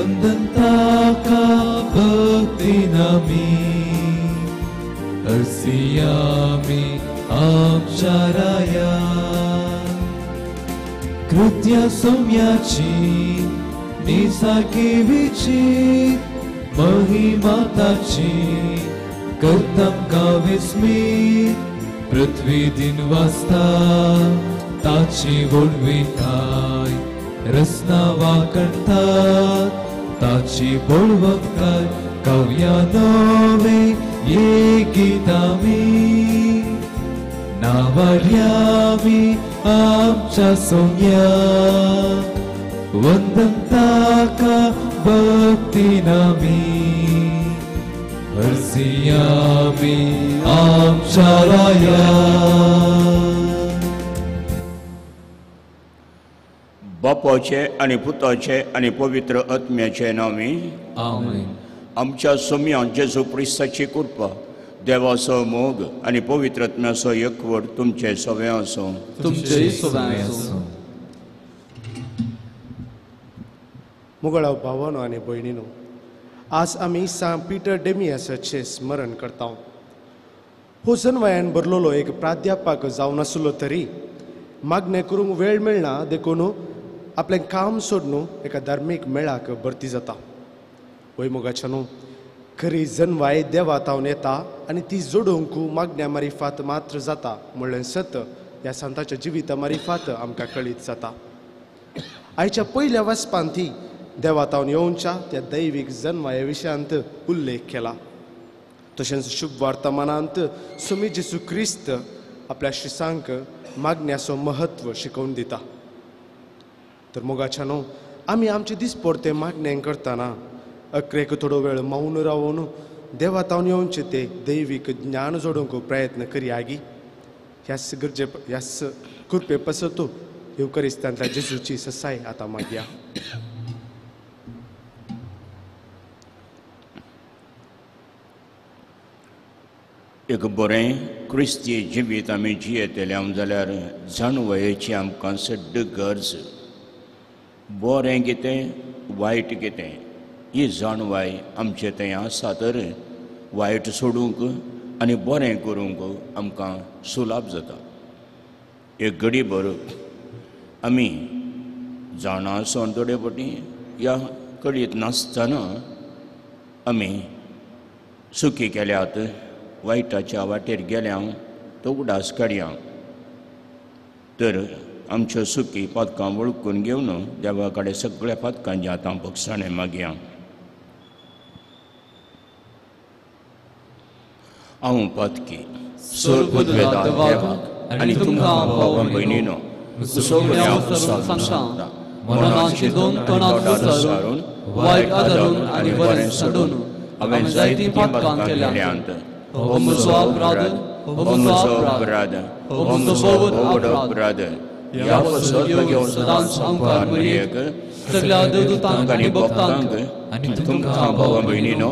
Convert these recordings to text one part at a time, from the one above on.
वंदनता भक्ती नामी अर्सियामी आमच्या राया कृत्या सौम्याची निसारकी विचित महिमा ताची करतमकां विस्मीत पृथ्वी दिन वाजता ताची व्हडविकाय रसना वाकणतात ताची बळवंतकाय काव्या नवे ये गीतामी नावार्यामी आमच्या सोम्या वंदनता भक्ती नामी हर्सियामी आमच्या राया. बापाचे आनी पुताचे आनी पवित्र आत्म्याचे नांवी आमेन. आमच्या सोम्या जेजू क्रिस्ताची कृपा, देवाचो मोग आनी पवित्र आत्म्याचो एकवट तुमचे सगळें आसूं. तुमचेय सगळें आसूं. मुगळाव भावानो आनी भयणीनो, आज आमी सांत पीटर डेमियासाचें स्मरण करता. हो जनवयान भरलेलो एक प्राध्यापक जावन आसलो तरी मागणें करूंक वेळ मेळना देखून आपलें काम सोडून एका धार्मीक मेळाक भरती जाता. वय मोगाच्या न्हू, खरी जनवाय देवा तावन येता आनी ती जोडूंक मागण्या मारिफात मात्र जाता म्हणलें सत ह्या सांताच्या जिविता मारिफात आमकां कळीत जाता. आयच्या पयल्या वाचपांत ती देवा तावन येवच्या त्या दैवीक जनवाये विशयांत उल्लेख केला. तशेंच शुभ वर्तमानांत सुमी जेसू क्रिस्त आपल्या शिसांक मागण्याचो म्हत्व शिकोवन दिता. तर मोगाच्या न्हू, आमी आमचे दिसपोरते मागणें करतना अकरेक थोडो वेळ मौन रावून देवा तावन येवचे ते दैवीक ज्ञान जोडूंक प्रयत्न करया गी. ह्याच गरजे ह्याच कृपे पासत येवकरिस्तांतल्या जेजूची ससाय आतां मागया. एक बरें क्रिस्ती जिवीत आमी जियेतले आम जाल्यार जाणवयेची आमकां सड्ड गरज. बरें कितें वायट कितें ही जाणवाय आमचे थंय आसा तर वायट सोडूंक आनी बरें करूंक आमकां सुलाभ जाता. एक घडी भर आमी जाणा आसून थोडे फावटी या कळीत नासतना आमी चुकी केल्यात, वायटाच्या वाटेर गेल्या तो उडास काडया. तर आमच्यो सुकी पातकां वळखून घेवन देवा कडेन सगळ्या पातकांची आतां भोगसाणें मागया. हांव पातकी सर्वपुदवेदार देवाक आनी तुमकां भाव भयणीनो सांगता, मनाची दोन तोंडां सारून वायट आदारून आनी बरें सोडून हांवें जायतीं पातकां केल्यांत. हो म्हजो अपराध, हो म्हजो अपराध, हो म्हजो भोव अपराध. ह्या पासत घेवन सदांच आमकां मरियेक, सगळ्या देवदूतांक आनी भक्तांक आनी तुमकां भावा भयणीनो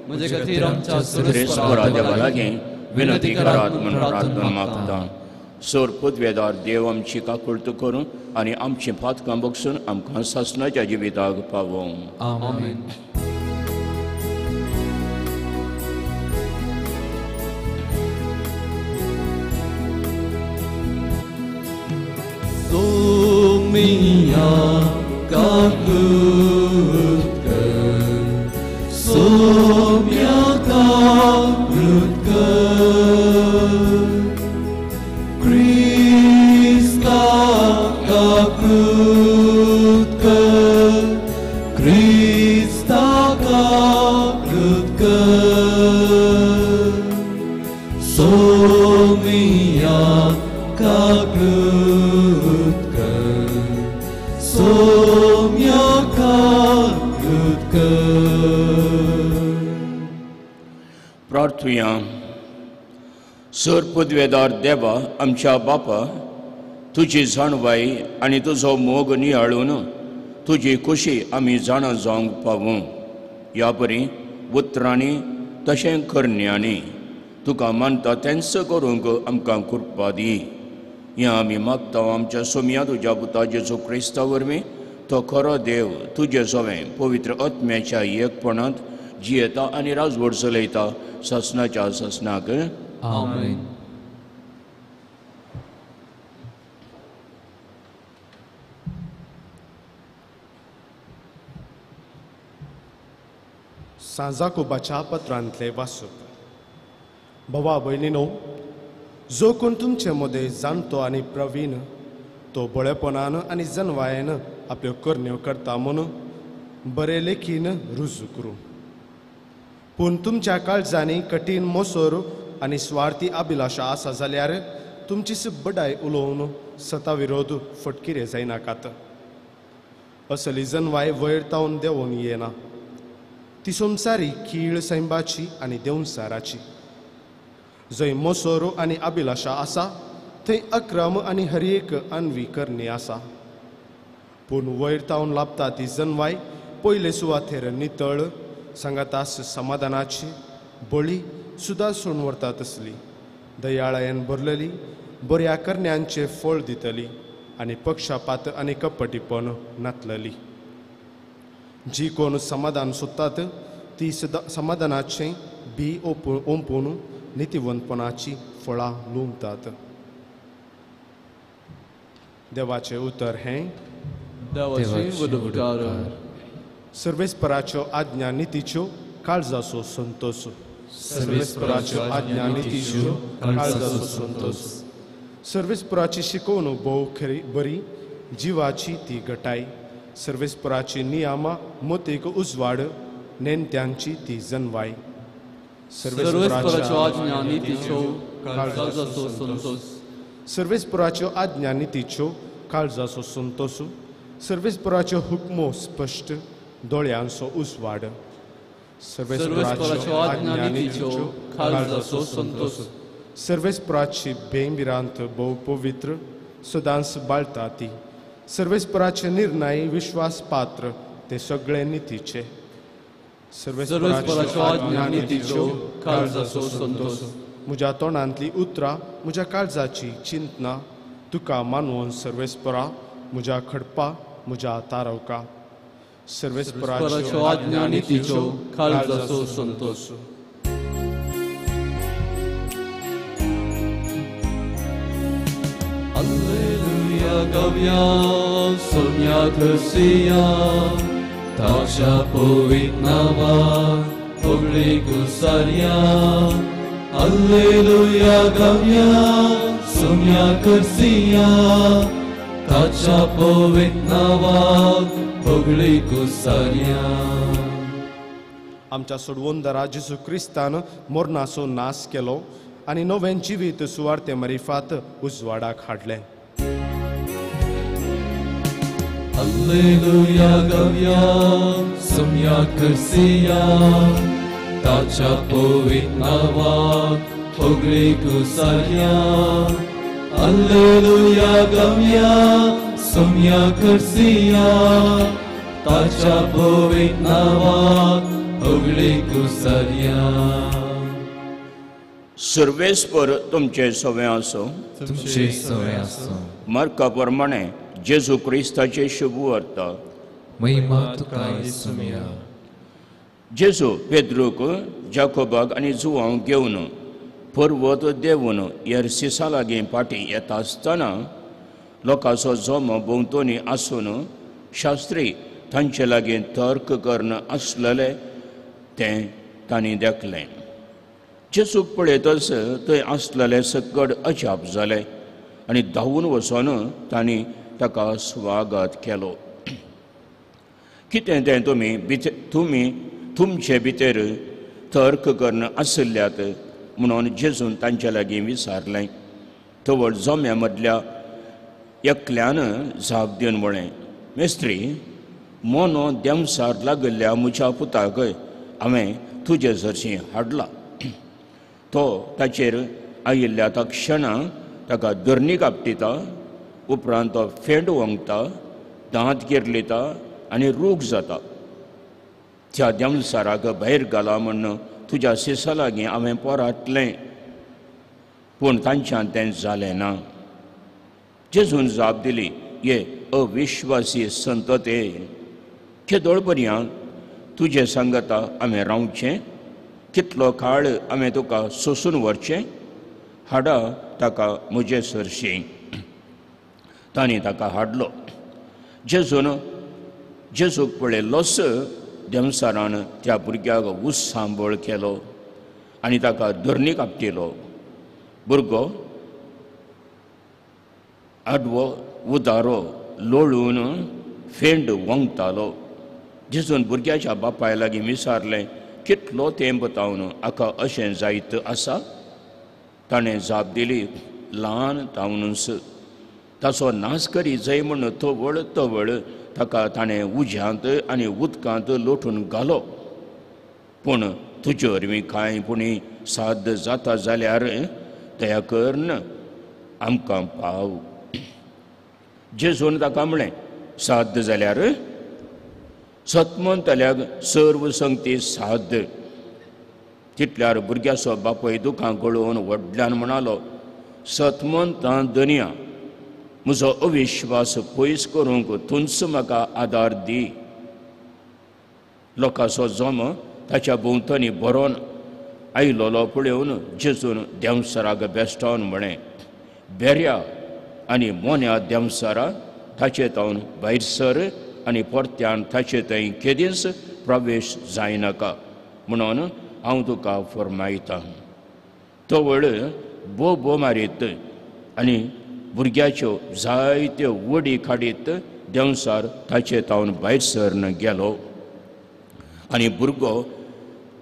म्हजे खातीर आमच्या सर्वेस्परा देवा लागीं विनंती करात म्हूण प्रार्थना मागता. सोर पुदवेदार देव आमची काकुळट करून आनी आमची पातकां बगसून आमकां सासणाच्या जिविताक पावोवं. आमेन. सोमिया काकुळट कर, सोम्या काकुळट कर, क्रिस्ता काकुळट कर, क्रिस्ता काकुळट कर, सोमिया काकुळट कर, सोम्या काकुळट कर. प्रार्थुया. सर पदवेदार देवा आमच्या बापा, तुजी जाणवाय आनी तुजो मोग नियाळून तुजी खुशी आमी जाणा जावंक पावूं. ह्या परी उतरांनी तशें करण्यांनी तुका मानता तेंच करूंक आमकां कृपा दी. हें आमी मागता आमच्या सोम्या तुज्या पुता जेजू क्रिस्ता वरवीं, तो खरो देव तुजे सवें पवित्र आत्म्याच्या एकपणांत जियेता आनी राजवट चलयता सासणाच्या सासणाक. आमेन. सांजाकोबाच्या पत्रांतले वाचप. भावा भयणीनो, जो कोण तुमचे मदें जाणटो आनी प्रवीण तो बळेपणान आनी जनवायेन आपल्यो करण्यो करता म्हूण बरे लेखीन रुजू करूं. पूण तुमच्या काळजांनी कठीण मोसोर आनी स्वार्थी अभिलाशा आसा जाल्यार तुमचीच बडाय उलोवन सता विरोध फटकिरे जायनाकात. असली जनवाय वयर तावन देंवोन येना, ती संवसारी खीळ सैंबाची आनी देंवसाराची. जंय मोसोर आनी अभिलाशा आसा थंय अक्रम आनी हर एक अन्वी करणी आसा. पूण वयर तावन लाभता ती जनवाय पयले सुवातेर नितळ सांगातास समाधानाची बळी सुद्दां सोडून व्हरता तसली दयाळायेन भरलेली बऱ्या करण्यांचें फळ दितली आनी पक्षपात आनी कपटीपण नातलली. जी कोण समाधान सोदतात ती समाधानाचें बी ओंपून नितिवंतपणाची फळां लुंबतात. देवाचें उतर हें. सर्वेस्पराच्यो आज्ञा नितीच्यो काळजाचो संतोष. सर्वेस्पराच्यो आज्ञा नितीच्यो काळजाचो संतोष. सर्वेस्पराची शिकवण भोव खरी बरी जिवाची ती गटाय. सर्वेस्पराची नियमा मोतीक उजवाड नेणत्यांची ती जनवाय. सर्वेस्पराच्यो आज्ञा नितीच्यो काळजाचो संतोष. सर्वेस्पराच्यो आज्ञा नितीच्यो काळजाचो संतोष. सर्वेस्पराच्यो हुकमो स्पश्ट दोळ्यांचो उजवाड. सर्वेस्पराच्यो आज्ञा नितीच्यो काळजाचो संतोष. सर्वेस्पराची भेंभिरांत भोव पवित्र सदांच बाळता ती. सर्वेस्पराचे निर्णय विश्वास पात्र ते सगळे नितीचे. सर्वेस्पराच्यो आज्ञा नितीच्यो काळजाचो संतोष. म्हज्या तोंडांतली उतरां म्हज्या काळजाची चिंतना तुका मानवून सर्वेस्परा म्हज्या खडपा म्हज्या तारवका. सर्वेस्पराच्यो आज्ञा नितीच्यो काळजाचो Santosh. Alleluia gavya sonia khasiya ताच्या पवित्र नावाक होगळी कुसार्या. Alleluia gavya sonia khasiya ताच्या पवित्र नावाक होगळी कुसार्या. आमच्या सोडवणदारा जेजू क्रिस्तान मरणाचो नाश केलो आनी नवें जिवीत सुवार्ते मरिफात उजवाडाक हाडलें. Alleluia gavya sonia khasiya ताच्या पवित्र नावाक होगळी कुसार्या. Alleluia gavya sonia khasiya ताच्या पवित्र नावाक होगळी कुसार्या. सर्वेस्पर तुमचे सवें आसूं. तुमचे सवें आसूं. मार्का प्रमाणे जेजू क्रिस्ताचे शुभ वार्ता. महिमा तुका येसुया. जेजू पेद्रूक जाकोबाक आनी जुवांक घेवन पर्वत देवून येरसिसा लागीं फाटीं येता आसतना लोकांचो जमो भोंवतणी आसून शास्त्री तांचे लागीं तर्क करून आसलेले तें तांणी देखलें. जेजूक पळयतच थंय आसलेले सकट अजाप जाले आनी धांवून वचून तांणी ताका स्वागत केलो. कितें तें तुमी तुमचे भितर तर्क करून आशिल्ल्यात म्हणून जेजून तांचे लागीं विचारलें. तवळ जम्या मदल्या एकल्यान जाप दिवन म्हळें, मेस्त्री, मोनो देमसार लागिल्ल्या म्हज्या पुताक हांवें तुजे सरशीं हाडला. तो ताचेर आयिल्ल्या त्या क्षणा ताका धरणी कापटिता, उपरांत तो फेंड वंगता, दांत किरलिता आनी रूख जाता. त्या देमसाराक भायर घाला म्हूण तुज्या शिसा लागीं हांवें पोरातलें, पूण तांच्यान तें जालें ना. जेजून जाप दिली, ये अविश्वासी संतते, केदोळ पर्यंत तुजें सांगता हांवें रावचें? कितलो काळ हांवें तुका सोसून व्हरचें? हाडा ताका म्हजे सरशीं. तांणी ताका हाडलो. जेजून जेजूक पळयल्लोच देंवचारान त्या भुरग्याक उत्सांबळ केलो आनी ताका धरणीक आपटिलो. भुरगो आडवो उदारो लोळून फेंड वंगतालो. जेजून भुरग्याच्या बापाय लागीं विचारलें, कितलो तेंप तावन हाका अशें जायत आसा? ताणें जाप दिली, ल्हान तावनूच. ताचो नाश करी जय म्हूण तवळ तवळ ताका ताणें उज्यांत आनी उदकांत लोटून घालो. पूण तुजे वरवीं कांय पुणी साध्य जाता जाल्यार दया करून आमकां पाव. जेजून ताका म्हणलें, साध्य जाल्यार? सतमंतल्याक सर्व संगती साध्य. तितल्यार भुरग्याचो बापूय दुकां गळोवन व्हडल्यान म्हणालो, सतमंतां दनया, म्हजो अविश्वास पयस करूंक तूंच म्हाका आदार दी. लोकांचो जमो ताच्या भोंवतणी भरोन आयलोलो पळोवन जेजून देंवचाराक बेश्टावन म्हळें, बेऱ्या आनी मोन्या देंवचारा ताचे तावन भायर सर आनी परत्यान ताचे थंय केदींच प्रवेश जायनाका म्हणून हांव तुका फर्मायतां. तवळ बोबो मारीत आनी भुरग्याच्यो जायत्यो वडी काडीत देंवचार ताचे तावन भायर सरन गेलो आनी भुरगो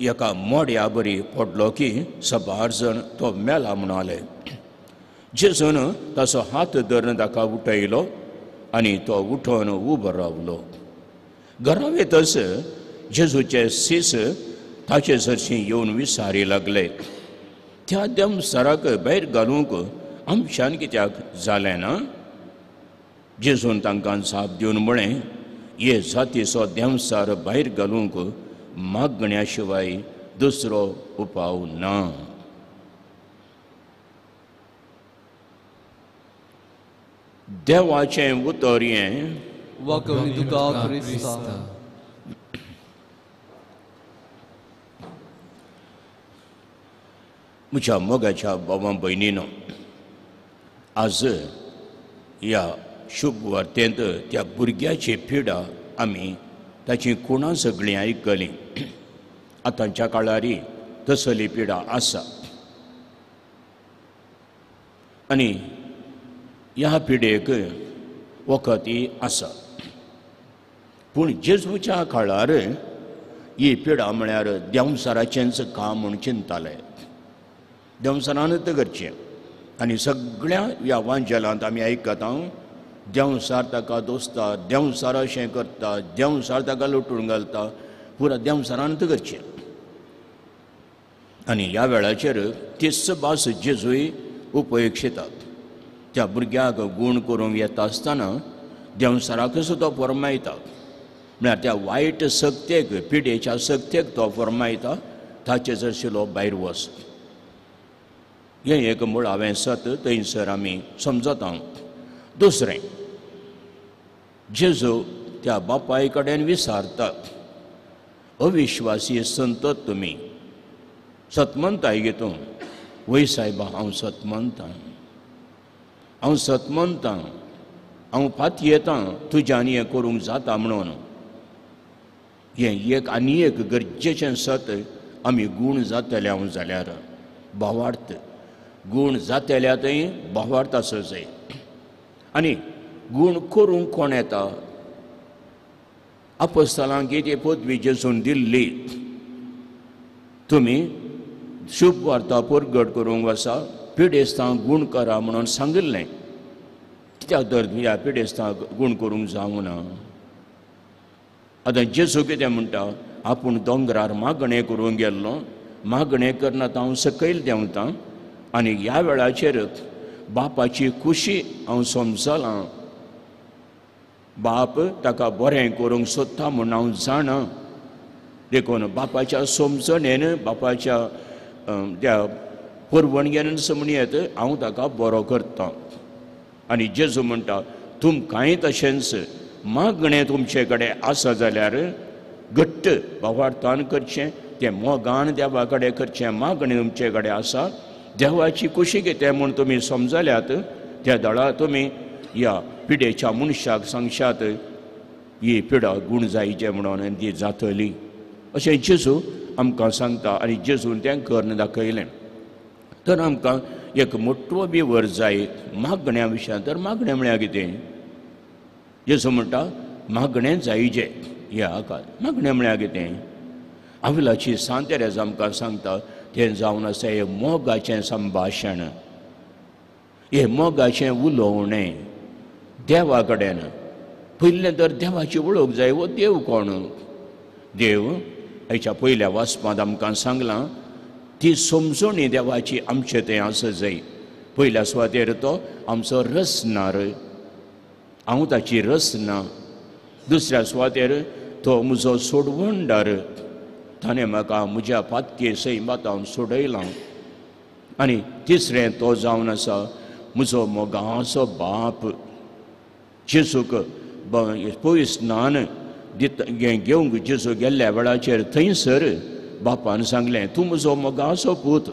एका मोड्या बरी पडलो की सबार जण तो मेला म्हणाले. जेजून ताचो हात धरून ताका उठयलो आनी तो उठोवन उबो रावलो. घरा वेतच जेजूचे सीस ताचे सरशीं येवन विचारी लागले, त्या देंवचाराक भायर घालूंक आमच्यान कित्याक जालें ना? जेजून तांकां जाप दिवन म्हळें, हे जातीचो देंवचार भायर घालूंक मागण्या शिवाय दुसरो उपाव ना. देवाचें उतर हें. तुका क्रिस्ता. म्हज्या मोगाच्या बाबा भयणीनो, आज ह्या शुभ वार्तेंत त्या भुरग्याची पिडा आमी ताची कुणां सगळीं आयकलीं. आतांच्या काळारी तसली पिडा आसा आनी ह्या पिडेक वखदी आसा. पूण जेजूच्या काळार ही पिडा म्हळ्यार देंवचाराचेंच काम म्हूण चिंतताले. देंवचारानूच करचें. आनी सगळ्या ह्या वांजेलांत आमी आयकता, देंवचार ताका दोसता, देंवचार अशें करता, देंवचार ताका लुटून घालता, पुरा देंवचारानूच करचें. आनी ह्या वेळाचेर तीच भास जेजूय उपयोगितात. त्या भुरग्याक गूण करूंक येता आसतना देंवचाराकच तो फर्मायता. म्हळ्यार त्या वायट सक्तेक, पिडेच्या सक्तेक तो फर्मायता, ताचे जरशिलो भायर वच. हें एक मुळावें सत थंयसर आमी समजता. दुसरें, जेजू त्या बापाय कडेन विचारता, अविश्वासी संतत तुमी सतमंताय गे तूं? वय सायबा, हांव सतमंतां, हांव सतमंतां, हांव पातयेतां तुज्यान हें करूंक जाता म्हणून. हें एक आनी एक गरजेचें सत आमी गूण जातले हांव जाल्यार भावार्थ गूण जातल्या थंय भावार्थ आसो जाय. आनी गूण करूंक कोण येता? आपोस्तलांक ती पदवी जेजून दिल्ली, तुमी शुभ वार्ता परगट करूंक आसा, पिडेस्तांक गूण करा म्हणून सांगिल्लें. कित्याक तर ह्या पिडेस्तांक गूण करूंक जावना? आतां जेजू कितें म्हणटा, आपूण दोंगरार मागणें करूंक गेल्लो, मागणें करना हांव सकयल देंवतां आनी ह्या वेळाचेर बापाची खुशी हांव समजलां, बाप ताका बरें करूंक सोदता म्हूण हांव जाणा. देखून बापाच्या समजणेन, बापाच्या त्या परवणगेन म्हणयत हांव ताका बरो करतां. आनी जेजू म्हणटा, तुमकांय तशेंच मागणें तुमचे कडेन आसा जाल्यार घट्ट भावार्थान करचें, तें मोगान देवा कडेन करचें. मागणें तुमचे कडेन आसा, देवाची कुशी कितें म्हूण तुमी समजल्यात, त्या दळा तुमी ह्या पिडेच्या मनशाक सांगशात ही पिडा गूण जायचे म्हणून आनी ती जातली अशें जेजू आमकां सांगता. आनी जेजून तें करून दाखयलें. तर आमकां एक मोटो विवर जाय मागण्या विशयान. तर मागणें म्हळ्यार कितें? जेजू म्हणटा मागणें जायचें ह्या आकार. मागणें म्हळ्यार कितें? आविलाची सांत तेरेज आमकां सांगता तें जावन आसा हें मोगाचें संभाशण, हें मोगाचें उलोवणें देवा कडेन. पयलें तर देवाची वळख जाय. हो देव कोण? देव हेच्या पयल्या वाचपांत आमकां सांगलां ती समजणी देवाची आमचे थंय आसा जाय. पयल्या सुवातेर तो आमचो रचणार, हांव ताची रचना. दुसऱ्या सुवातेर तो म्हजो सोडवणदार, ताणें म्हाका म्हज्या पातके सैमांत हांव सोडयलां. आनी तिसरें तो जावन आसा म्हजो मोगाचो बाप. जेजूक पयस स्नान दिता घेवंक जेजू गेल्ल्या वेळाचेर थंयसर बापान सांगलें तूं म्हजो मोगाचो पूत.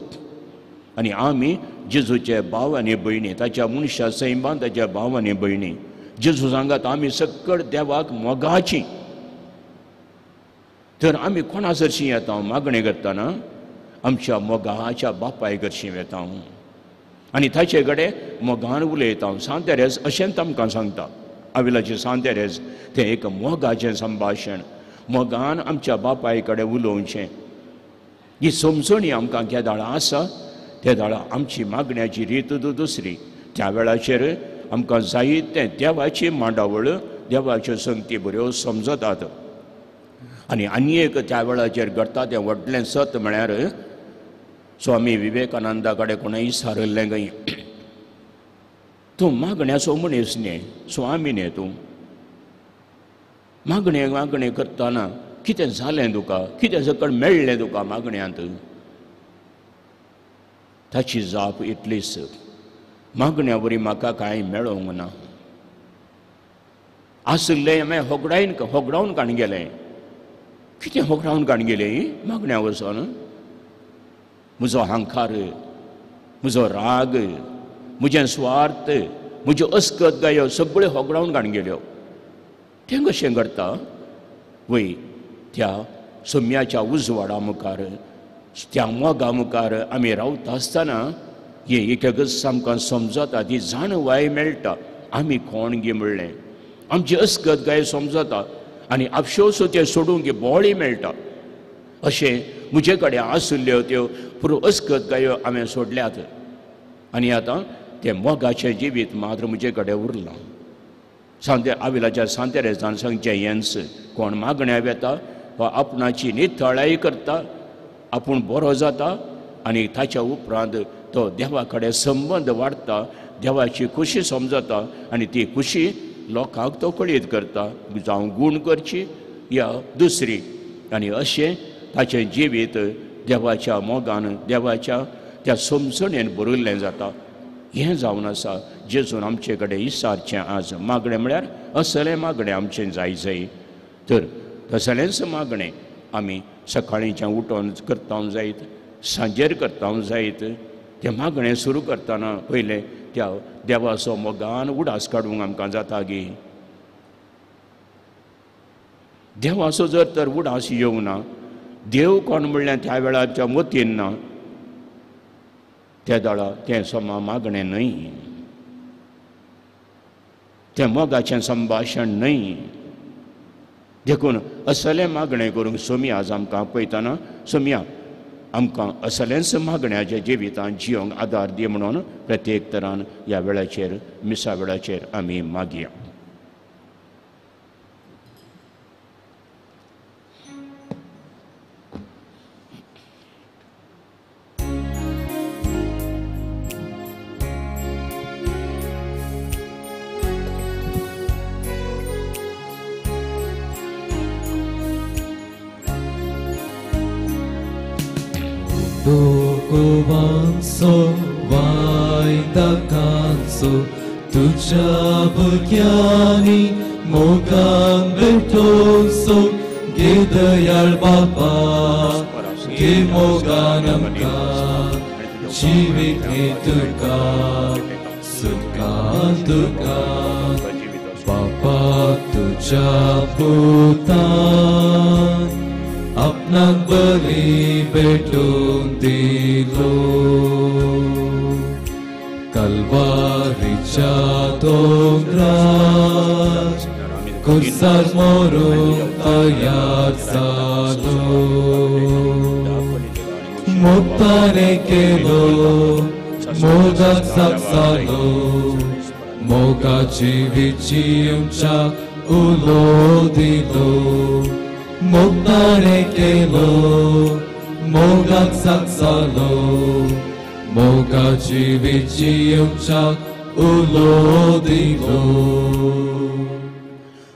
आनी आमी जेजूचे भाव आनी भयणी, ताच्या मनशा सैमान ताच्या भाव आनी भयणी. जेजू सांगात आमी सकळ देवाक मोगाची. तर आमी कोणा सरशीं येता मागणें करतना? आमच्या मोगाच्या बापाय करशीं वेता आनी ताचे कडेन मोगान उलयता. सांत तेरेज अशेंच आमकां सांगता. आविलाचे सांत तेरेज तें एक मोगाचें संभाशण, मोगान आमच्या बापाय कडेन उलोवचें. ही समजणी आमकां केदाळा आसा त्या दाळा आमची मागण्याची रीत दुसरी. त्या वेळाचेर आमकां जायतें देवाची मांडावळ, देवाच्यो संगती बऱ्यो समजतात. आनी आनी एक त्या वेळाचेर घडटा तें व्हडलें सत म्हळ्यार स्वामी विवेकानंदा कडेन कोणेंय सारयल्लें खंय, तूं मागण्याचो मनीस न्ही, स्वामी न्ही तूं. मागणें मागणें करतना कितें जालें तुका, कितें सकळ मेळ्ळें तुका मागण्यांत? ताची जाप इतलीच, मागण्या वरी म्हाका कांय मेळोंक ना. आशिल्लें हांवें होगडायन होगडावन काण गेलें. कितें होगडावन काण गेलें मागण्या वचोन? म्हजो हांकार, म्हजो राग, म्हजें स्वार्थ, म्हज्यो अस्कत गायो सगळ्यो होगडावन काण गेल्यो. तें कशें करता? वय त्या सोम्याच्या उजवाडा मुखार, त्या मोगा मुखार आमी रावता आसतना हे एक एकच आमकां समजता, ती जाणवाय मेळटा आमी कोण गी म्हणलें. आमची अस्कत गाय समजता आनी आपशोस तें सोडूंक बोळी मेळटा. अशें म्हजे कडेन आशिल्ल्यो त्यो पुरो अस्कत गायो हांवें सोडल्यात आनी आतां तें मोगाचें जिवीत मात्र म्हजे कडेन उरलां. सांते आविलाच्या सांत तेरेजान सांगचें हेंच, कोण मागण्या वेता वा आपणाची नितळाय करता, आपूण बरो जाता आनी ताच्या उपरांत तो देवा कडेन संबंद वाडटा, देवाची खुशी समजता आनी ती खुशी लोकांक तो कळीत करता, जावं गूण करची या दुसरी. आनी अशें ताचें जिवीत देवाच्या मोगान, देवाच्या त्या समजणेन भरिल्लें जाता. हें जावन आसा जेजून आमचे कडेन इसारचें आज. मागणें म्हळ्यार असलें मागणें आमचें जाय जाय. तर तसलेंच मागणें आमी सकाळींचें उठोवन करता जायत, सांजेर करता जायत. तें मागणें सुरू करतना पयलें त्या देवाचो मोगान उडास काडूंक आमकां जाता गी? देवाचो जर तर उडास येवना, देव कोण म्हणल्यार त्या वेळाच्या मतीन ना, त्या दाळा तें समा मागणें न्हय, तें मोगाचें संभाशण न्हय. देखून असलें मागणें करूंक सोमया आज आमकां पळयतना सोमया आमकां असलेंच मागण्याच्या जिवितांत जियोंक आदार दी म्हणून प्रत्येक तरान ह्या वेळाचेर मिसा वेळाचेर आमी मागया. Avanzo, vai da canso, tu तुझ्या भुरग्यांनी मोगान भेटोवन सुख घे दयाळ बापा, घे मोगान आमकां जिवीत हे तुका, सुखान तुका बापा तुझ्या पुतान आपणाक बली भेटून दिलो. कलवारीच्या दोंगरार कुर्सार मरूंक तयार जालो, मोगताने केलो मोगाक साक्षालो, मोगाची विचिंच्या उलो दिलो, मोगताने केलो मोगाक साक्षालो, मोगाची विचिंच्या उलो दिलो.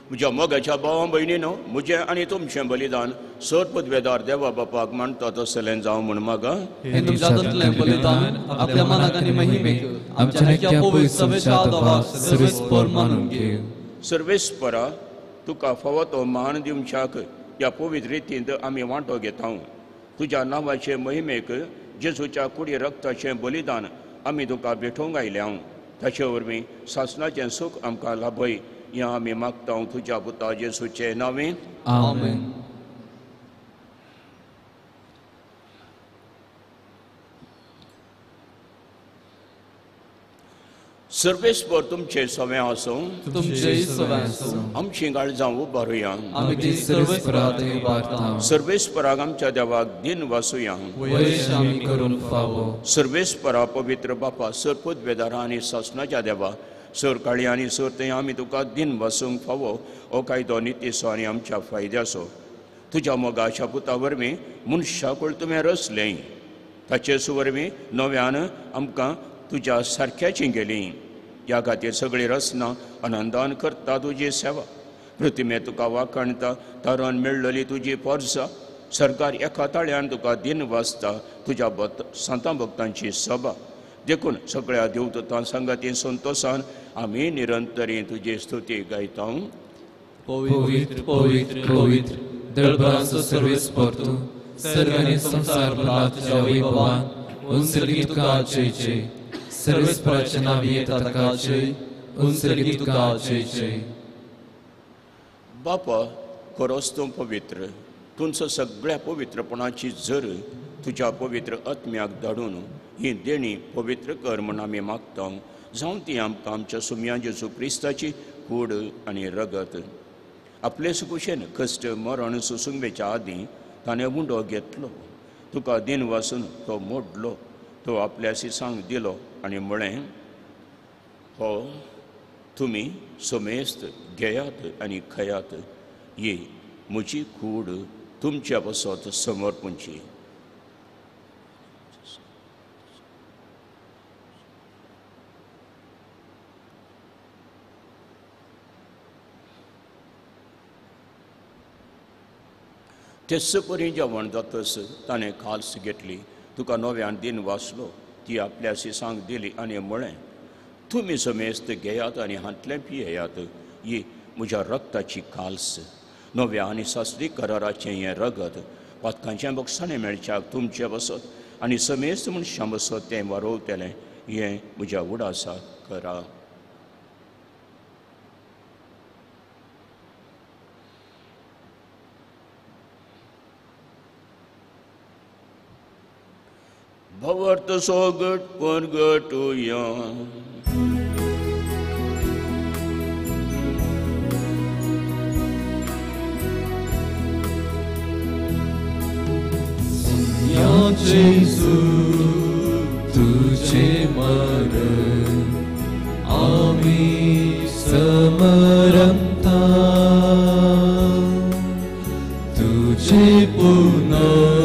म्हज्या मोगाच्या भावा भयणीनो, म्हजें आनी तुमचें बलिदान सर पदवेदार देवा बापाक मानता तसलें जावं म्हूण मागा. हें तुमच्या हातांतलें बलिदान आपल्या मनाक आनी महिमेक आमच्या ह्या पवित्र सभेच्या देवाक सर्वेस्पर मानून घे. सर्वेस्परा, तुका फावो तो मान दिवच्याक ह्या पवित्र रितींत आमी वांटो घेता. तुज्या नांवाचे महिमेक जेजूच्या कुडी रक्ताचें बलिदान आमी तुका भेटोवंक आयल्या. ताचे वरवीं सासणाचें सूख आमकां लाभय ह्या आमी मागता तुज्या पुता जेजूचे नांवे. आमेन. सर्वेस्पर तुमचे सवें आसूं, तुमचे सवें आसूं. आमची काळजां उबारुया, आमी ती सर्वेस्पराक उबारता. सर्वेस्पराक आमच्या देवाक दिन वासुया, वयश आमी करूंक फावो. सर्वेस्परा पवित्र बापा, सर पदवेदारा आनी सासणाच्या देवा, सर काळी आनी सर थंय आमी तुका दिन वासूंक फावो. हो कायदो नितीचो आनी आमच्या फायद्याचो. तुज्या मोगाच्या पुता वरवीं मनशाकूळ तुवें रचलें, ताचेच वरवीं नव्यान आमकां तुज्या सारक्याची गेली. ह्या खातीर सगळी रचना आनंदान करता तुजी सेवा. प्रतिमे तुका वाखाणता, तारण मेळ्ळली तुजी पोरसा. सरकार एका ताळ्यान तुका दिन वाचता, तुज्या सांतां भक्तांची सभा. देखून सगळ्या देवदूतां सांगाती संतोसान आमी निरंतरी तुजी स्तुती गायता. पवित्र पवित्र पवित्र दळभरांचो सर्वेस्पर तूं, सर्ग आनी संवसार भरला तुज्या वैभवान. उंचलगी तुका जय जय, सर्वेस्पराचें नांव येता ताका जय, उंचलगी तुका जय जय. बापा, खरोच तूं पवित्र, तुमचो सगळ्या पवित्रपणाची जर तुज्या पवित्र आत्म्याक धाडून ही देणी पवित्र कर म्हूण आमी मागता. जावं ती आमकां आमच्या सुमया जेजू क्रिस्ताची कूड आनी रगत. आपले सुकुशेन कश्ट मरण सोसूंक आदीं ताणें उंडो घेतलो, तुका दिन वासून तो मोडलो, तो आपल्या सिसांक दिलो आनी म्हळें, हो तुमी समेस्त घेयात आनी खयात, ही म्हजी कूड तुमच्या पासत समर्पणची. तेच परी जेवण जातच ताणें काल्स घेतली, तुका नव्यान दिन वाचलो, ती आपल्या सिसांक दिली आनी म्हळें, तुमी समेस्त घेयात आनी हांतलें पियेयात, ही म्हज्या रक्ताची काल्स, नव्या आनी सासरी कराराचें हें रगत पातकांचें बक्षाणें मेळच्याक तुमचें बसत आनी समेस्त मनशां बसत तें वारोवतलें, हें म्हज्या उडासाक करा. भवर्त सोगट परगटुया. या जेजू तुझे मरण आमी समरंता, तुझे पुनर्जीवन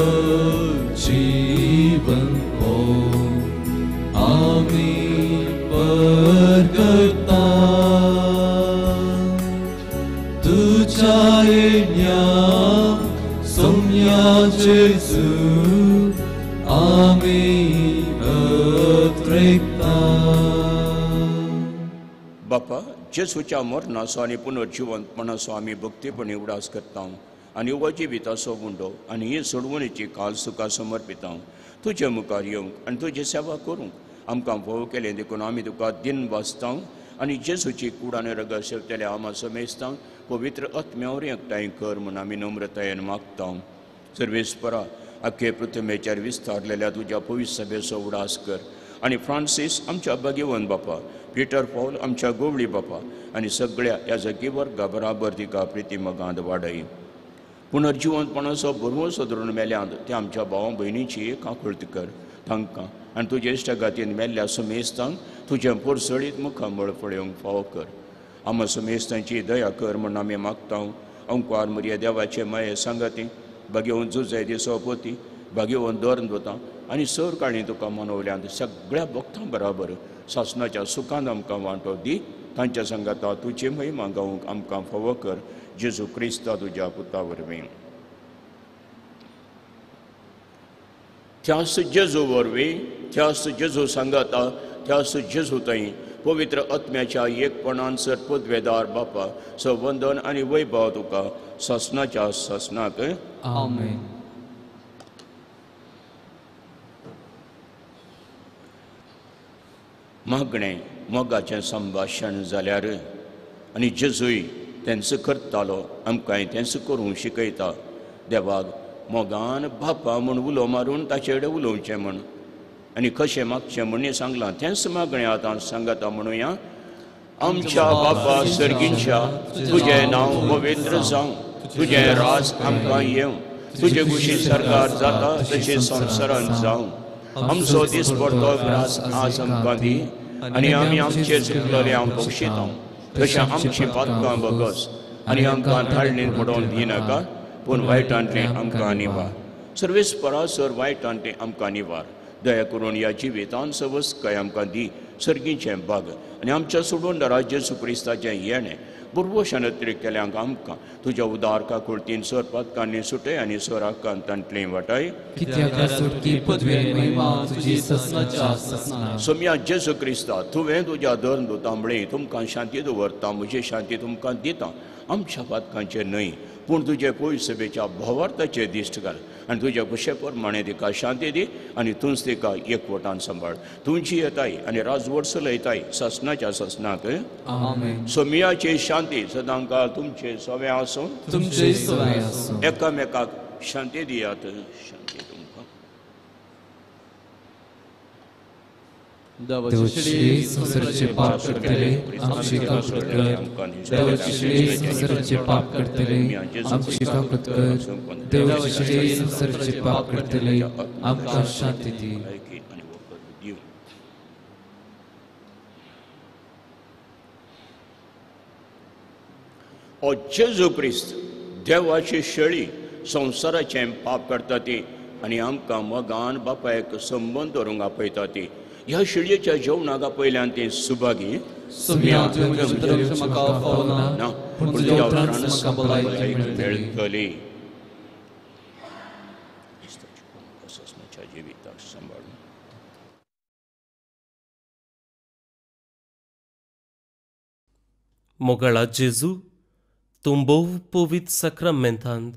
हो आमी परगता. तुझ्या येण्या सोम्या जेजू आमी अत्रेकता. बापा, जेजूच्या मरणाचो आनी पुनर्जिवंतपणाचो आमी भक्तीपणी उडास करता आनी हो जिविताचो उंडो आनी ही सोडवणीची काल तुका समर्पिता. तुजे मुखार येवंक आनी तुजी सेवा करूंक आमकां फोव केलें देखून आमी तुका दिन वाचता आनी जेजूची कूड आनी रगत सेवतले आमा समेस्तांक पवित्र आत्म्यावर एकठांय कर म्हूण आमी नम्रतायेन मागता. सर्वेस्परा, आख्खे पृथ्वेचेर विस्तारलेल्या तुज्या पवित्र सभेचो उडास कर आनी फ्रांसीस आमच्या भाग्यवंत बापा, पिटर पॉल आमच्या गोवळी बापा आनी सगळ्या ह्या जगी वर्गा बराबर तिका प्रिती मगांत वाडय. पुनर्जिवंतपणाचो भरवंसो धरून मेल्यांत त्या आमच्या भाव भयणीची काकुळट कर. तांकां आनी तुजे इश्टागातीन मेल्ल्या सुमेस्तांक तुजें पोरसळीत मुखामळ पळोवंक फावो कर. आमा सुमेस्तांची दया कर म्हूण आमी मागता. अंकुआर मरिया देवाचे माये सांगाती भाग्यवंत जुजय दिसोपोती भाग्यवंत दर्न वता आनी सर काळी तुका मनवल्यांत सगळ्या भक्तां बराबर सासणाच्या सुखान आमकां वांटो दी. तांच्या सांगाता तुजी महिमा गावंक आमकां फावो कर. जेजू क्रिस्ता तुज्या पुता वरवीं. त्यास जेजू वरवीं, त्यास जेजू सांगाता, त्यास जेजू थंय पवित्र आत्म्याच्या एकपणान सर पदवेदार बापा संवंदन आनी वैभव तुका सासणाच्या सासणाक. आमेन. मागणें मोगाचें संभाशण जाल्यार आनी जेजूय तेंच करतालो, आमकांय तेंच करूंक शिकयता. देवाक मोगान बापा म्हूण उलो मारून ताचे कडेन उलोवचें म्हूण आनी कशें मागचें म्हूण सांगलां तेंच मागणें आतां सांगता म्हणुया. आमच्या बापा सर्गींच्या, तुजें नांव पवित्र जावं, तुजें राज आमकां येवं, तुजे कुशी सरकार जाता तशें संवसारांत जावं. आमचो दीस पडतो ग्रास आज आमकां दी आनी आमी आमचे चुकलेले हांव बक्षिता तशें आमची पातकां बगस आनी आमकां धाडणीन पडोवन दिनाका, पूण वायटांतलें आमकां निवार. सर्वेस्परा सर वायटांतलें आमकां निवार. दया करून ह्या जिवितान सवस्काय आमकां दी. सर्गीचें बाग आनी आमच्या सोडून जेजू क्रिस्ताचें येणें बुरवशान अतिरिक्त आमकां तुज्या उदार काकुळतीन सर पातकांनी सुटय आनी सर आकांतांतलें वाटाय. सोम्या जेजू क्रिस्ता, तुवें तुज्या धर्म तांबळे तुमकां शांती दवरता, म्हजी शांती तुमकां दिता. आमच्या पातकांचें न्हय पूण तुजे पयस सभेच्या भावार्थाचे दिश्ट घाल आनी तुज्या कुशे प्रमाणे तिका शांती दी आनी तूंच तिका एकवटान सांबाळ. तुमची येताय आनी राजवट चलयताय सासणाच्या सासणाक. सोमियाची शांती सदांकाळ तुमचे सवे आसूं, तुमचे सवे आसूं. एकामेकाक शांती दियात. शांती तुमकां. देवाची संवसाराचे पाप करतले आमची काकुळट कर. देवाची संवसाराचे पाप करतले आमची काकुळट कर. देवाची संवसाराचे पाप करतले आमकां शांती दी. ओ जेजू क्रिस्त, देवाची शेळी संवसाराचें पाप करता ती आनी आमकां मोगान बापायक संबंद दवरूंक आपयता ती. ह्या शेळयेच्या जेवणाक आपयल्यान ती सुभागी. मेळटली. जिविताक सांबाळून मोगाळा जेजू, तूं भोव पवित्र साक्रामेंतांत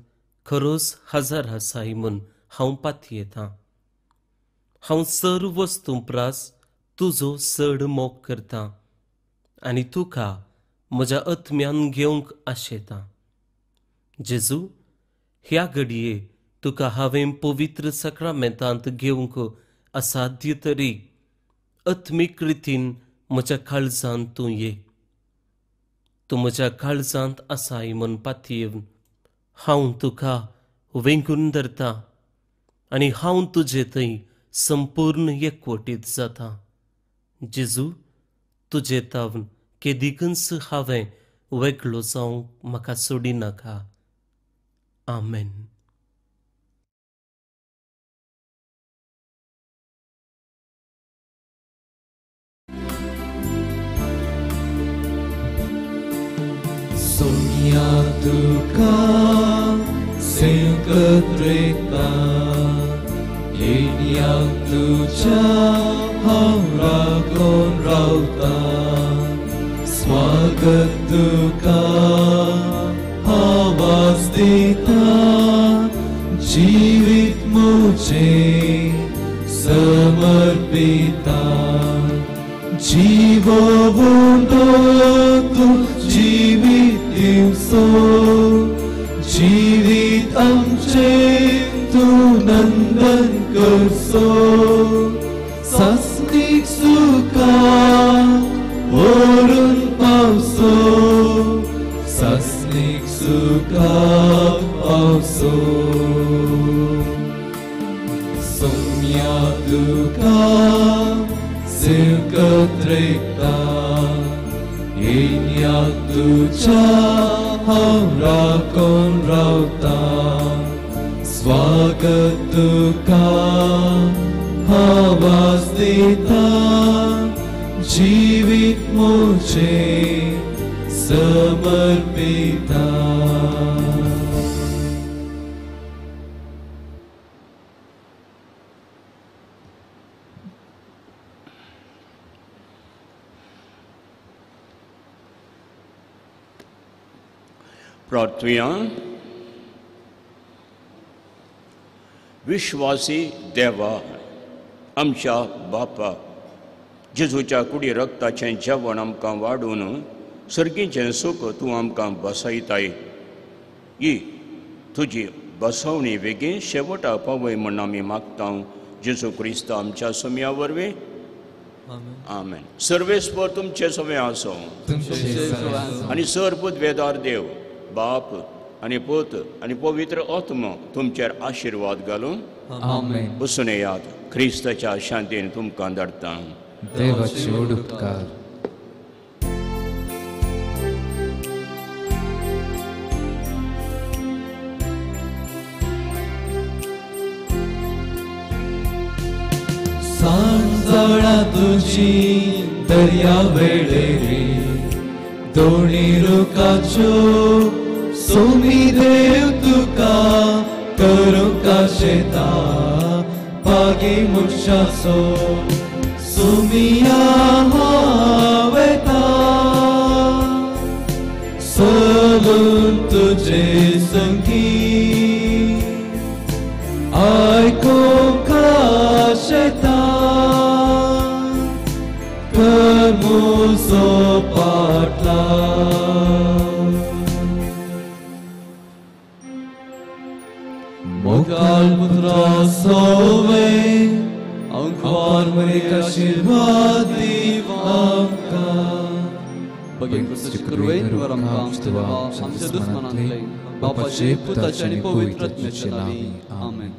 खरोच हजार आसाय म्हूण हांव पातयेतां. हांव सर वस्तूं प्रास तुजो चड मोग करतां आनी तुका म्हज्या आत्म्यान घेवंक आशेतां. जेजू, ह्या घडये तुका हांवें पवित्र साक्रामेंतांत घेवंक असाध्य तरी आत्मीक रितीन म्हज्या काळजांत तूं ये. तूं म्हज्या काळजांत आसाय म्हूण पातयेवन हांव तुका वेंगून धरतां आनी हांव तुजे थंय संपूर्ण एकवटीत जाता. जेजू, तुजे तावन केदिकूच हांवें वेगळो जावंक म्हाका सोडिनाका. आमेन. सोनिया तुका सेंकत्रेता येण्याक तुज्या हांव राखून रावता. स्वामी स्वागत तुका आवाज दिता जीवित मुझे समर्पिता जीवो उंडो तूं जीवित दिवसो जीवित आमचें तूं नंदन करसो सासणीक सुखा व्हरून पावसो सासणीक सुखा पावसो सोम्या तुका सिरकत रेखता येन्या तुज्या हांव राखून रावता स्वागत तुका आवाज दिता जीवित मुझे समर्पिता. प्रार्थुया. विश्वासी देवा आमच्या बापा जेजूच्या कुडी रक्ताचें जेवण आमकां वाडून सर्गीचें सूख तूं आमकां बसयताय. ही तुजी बसवणी बेगीन शेवटा पावय म्हूण आमी मागता जेजू क्रिस्त आमच्या सोम्या वरवीं. आमेन. सर्वेस्पर तुमचे सवे आसो आनी सर पुदवेदार देव बाप आनी पूत आनी पवित्र आत्मो तुमचेर आशिर्वाद घालून बसून येयात. क्रिस्ताच्या शांतीन तुमकां धाडटा. देवाचे उपकार. सांजळा तुजी दर्या वेळेरी दोणी रुखाच्यो सोमी देव तुका करूंक आशेता बागी मनशाचो सोमिया हांव येता सोलून तुजे संगी आयकूंक आशेता कर म्हजो पाटला. मोगाल पुत्रा सोवे अंकुर मरेक आशीर्वाद दीव आमकां. बगेन क्रिस्ताचे कृपेन वर आमकां आमच्या देवा आमच्या दुस्मनांतले बापाचे पुताचे आनी पवित्र आत्म्याच्या नांवी. आमेन.